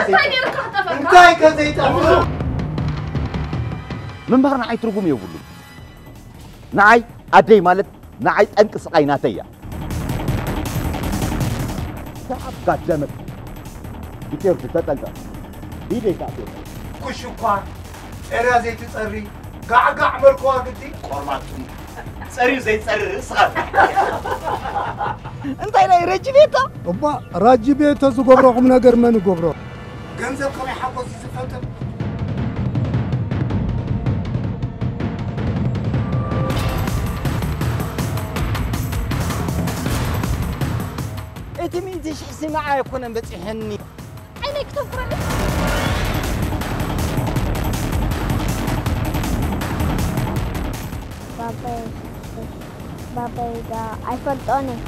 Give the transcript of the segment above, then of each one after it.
እንታይ ጌርካ ክጠፈካ? እንታይ ከዘይጠፍእ? ምምሃር ንዓይ ትርጉም የብሉን። ንዓይ ኣደይ ማለት ንዓይ ጠንቂ ስቓይ ናተይ እያ። ሰዓት ጋደመት። ቢቴር ተጠንቀቕ። ቢደይ ካቴ። ኩሽኳ፣ ጸርያ ዘይትጸሪ፣ ጋዕጋዕ መልክዋ ግዲ። ቆርባቱ ጸርዩ ዘይጸሪ ርእስኻ። እንታይ ናይ ረጂ ቤቶ? እባ ራጂ ቤቶ ዝገብሮ ቁም ነገር መን ይገብሮ? ገንዘብ ከመይ ሓጎስ እዩ ዝፈጥር? እቲ ሚእቲ ሽሕ ስማዕ ኣይኮነን በጺሐኒ። ዓይነይ ክተንኩረኒ። ባባይ፣ ባባይ ዳ ኣይፈልጦን እየ።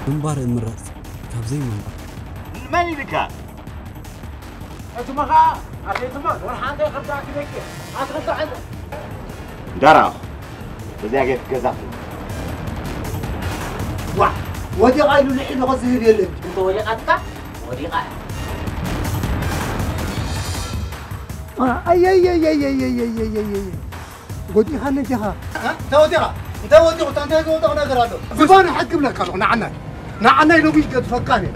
ምንባር እምረጽ ካብ ዘይምንባር። መን ኢልካ? ሕትመኻ ኣሸይትማ ወርሓንተ ከብዳ ክደቂ ኣትኸብዳ ዕንተ። ዳራ በዚያ ጌት ገዛት። ዋ፣ ወዲቓ ኢሉ ልዒሉ ኸዝህብ የለን። እንተ ወዲቓትካ ወዲቓ እያ። ኣየየየየየየየየየየ። ጎዲኻኒ ዲኻ? እ? እንታይ ወዲቓ? እንታይ ወዲቑ? እንታይ ዝወደቕ ነገር ኣሎ? ዝባን ሕጊ ብለካ ኣለኹ፣ ንዓናይ። ንዓናይ ሎሚ ይገድፈካ እየ።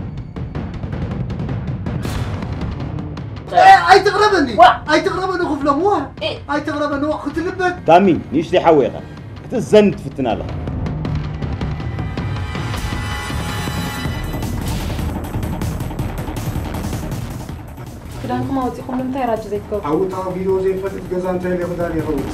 እ፣ ኣይትቕረበኒ። ዋ! ኣይትቕረበኒ ክፍሎም፣ ዋ! እ። ኣይትቕረበኒ፣ ዋ! ክትልበድ። ታሚ፣ ንእሽተይ ሓወይ ኢኻ። ክትእዘኒ ትፍትን ኣለኻ። ክዳንኩም ኣውጺኹም ንምንታይ ራጂ ዘይትገብሩ? ዓውታ ቪድዮ ዘይፈልጥ ገዛ እንታይ ኢለ ክዳን ይኸውን?